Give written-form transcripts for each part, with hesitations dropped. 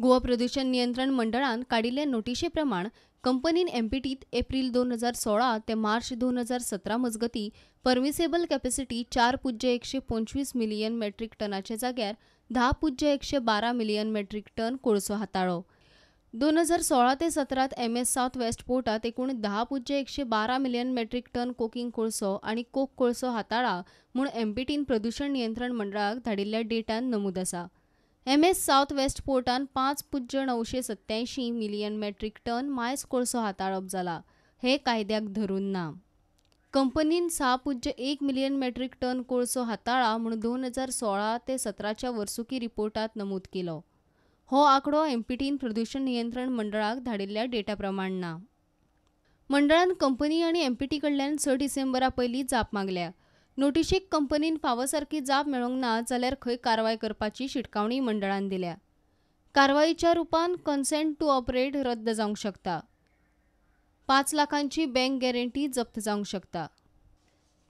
गोवा प्रदूषण नियंत्रण मंडळान काडिल्ले नोटिशे प्रमाण कंपनीन एमपीटीत एप्रील 2016 ते मार्च 2017 मजगती परमिसेबल कॅपॅसिटी 4.125 मिलियन मेट्रीक टनाच्या जाग्यार 10.112 मिलियन मेट्रीक टन कोळसो हाताळ्ळो. 2016 ते 17 एमएस साउथ वेस्ट पोर्टात एकूण 10.112 मिलियन मेट्रीक टन कोकिंग कोळसो आनी कोक कोळसो हाताळा म्हूण एमपीटीन प्रदूषण नियंत्रण मंडळाक धाडिल्ल्या डेटान नमूद आसा. एमएस साउथ वेस्ट पोर्टान 5.987 मिलियन मेट्रीक टन मायस कोळसो हाताळप जाला, हे कायद्याक धरून ना. कंपनीन 6.1 मिलियन मेट्रीक टन कोळसो हाताळा म्हूण 2016 ते 17च्या वर्सुकी रिपोर्टात नमूद केलो. हो आंकडो एमपीटीन प्रदूषण नियंत्रण मंडळाक धाडिल्ल्या डेटा प्रमाण ना. मंडळान कंपनी आनी एमपीटी कडल्यान 6 डिसेंबरा पयलीं जाप मागल्या. नोटिशेक कंपनीन फावो सारकी जाप मेळोंक ना जाल्यार खंय कारवाय करपाची शिटकावणी मंडळान दिल्या. कारवायेच्या रुपान कन्सेंट टू ऑपरेट रद्द जावंक शकता. 5 लाखांची बँक गॅरंटी जप्त जावंक शकता.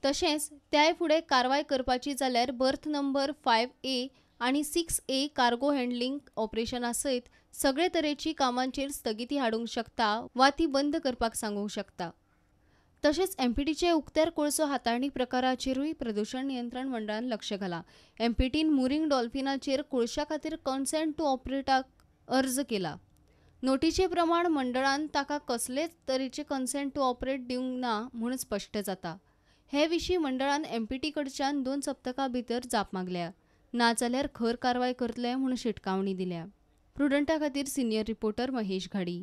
तशेंच त्याय फुडें कारवाय करपाची जाल्यार बर्थ नंबर 5A आनी 6A cargo handling ऑपरेशना सयत सगळे तरेची कामांचेर स्थगिती हाडूंक शकता वा ती बंद करपाक सांगूंक शकता. तशेंच एमपीटीचे उक्त्यार कोळसो हाताळणी प्रकाराचेरूय प्रदूषण नियंत्रण मंडळान लक्ष घालां. एमपीटीन मुरींग डॉल्फिनाचेर कोळशा खातीर कन्सेंट टू ऑपरेटाक अर्ज केला. नोटिशे प्रमाण मंडळान ताका कसलेच तरेचे कन्सेंट टू ऑपरेट दिवंक ना म्हूण स्पश्ट जाता. हे विशीं मंडळान एमपीटी कडच्यान 2 सप्तकां भितर जाप मागल्या, नाजाल्यार खर कारवाय करतले म्हूण शिटकावणी दिल्या. प्रुडंटा खातीर सिनियर रिपोर्टर महेश घाडी.